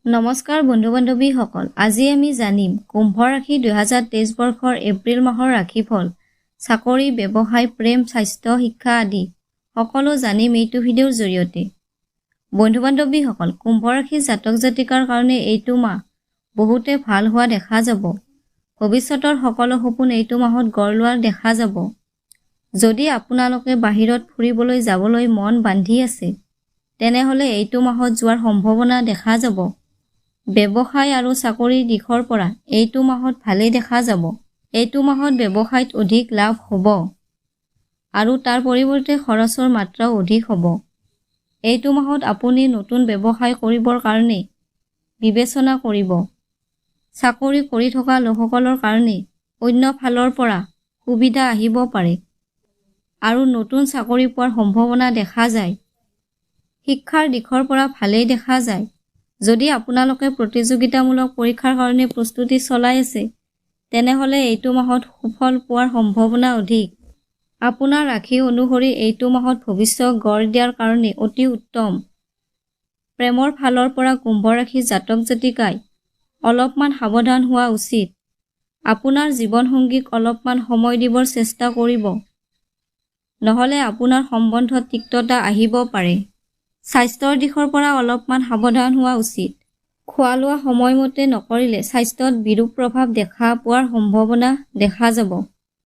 নমস্কাৰ বন্ধু বান্ধৱীসকল, আজি আমি জানিম কুম্ভ ৰাশি 2023 বৰ্ষৰ এপ্ৰিল মাহৰ ৰাশিফল, চাকৰি, ব্যৱসায়, প্ৰেম, স্বাস্থ্য, শিক্ষা আদি সকলো জানিম এইটো ভিডিঅ'ৰ জৰিয়তে। বন্ধু বান্ধৱীসকল, কুম্ভ ৰাশি জাতক জাতিকাৰ কাৰণে এইটো মাহ বহুতে ভাল হোৱা দেখা যাব। ভৱিষ্যতৰ সকলো সপোন এইটো মাহত গঢ় লোৱা দেখা যাব। যদি আপোনালোকে বাহিৰত ফুৰিবলৈ যাবলৈ মন বান্ধি আছে, তেনেহ'লে এইটো মাহত যোৱাৰ সম্ভাৱনা দেখা যাব। ব্যৱসায় আৰু চাকৰিৰ দিশৰ পৰা এইটো মাহত ভালেই দেখা যাব। এইটো মাহত ব্যৱসায়ত অধিক লাভ হ'ব আৰু তাৰ পৰিৱৰ্তে খৰচৰ মাত্ৰাও অধিক হ'ব। এইটো মাহত আপুনি নতুন ব্যৱসায় কৰিবৰ কাৰণে বিবেচনা কৰিব। চাকৰি কৰি থকা লোকসকলৰ কাৰণে অন্য ফালৰ পৰা সুবিধা আহিব পাৰে আৰু নতুন চাকৰি পোৱাৰ সম্ভাৱনা দেখা যায়। শিক্ষাৰ দিশৰ পৰা ভালেই দেখা যায়। যদি আপোনালোকে প্ৰতিযোগিতামূলক পৰীক্ষাৰ কাৰণে প্ৰস্তুতি চলাই আছে, তেনেহ'লে এইটো মাহত সুফল পোৱাৰ সম্ভাৱনা অধিক। আপোনাৰ ৰাশি অনুসৰি এইটো মাহত ভৱিষ্যত গঢ় দিয়াৰ কাৰণে অতি উত্তম। প্ৰেমৰ ফালৰ পৰা কুম্ভ ৰাশি জাতক জাতিকাই অলপমান সাৱধান হোৱা উচিত। আপোনাৰ জীৱনসংগীক অলপমান সময় দিবৰ চেষ্টা কৰিব, নহ'লে আপোনাৰ সম্বন্ধত তিক্ততা আহিব পাৰে। স্বাস্থ্যৰ দিশৰ পৰা অলপমান সাৱধান হোৱা উচিত। খোৱা লোৱা সময়মতে নকৰিলে স্বাস্থ্যত বিৰূপ প্ৰভাৱ দেখা পোৱাৰ সম্ভাৱনা দেখা যাব।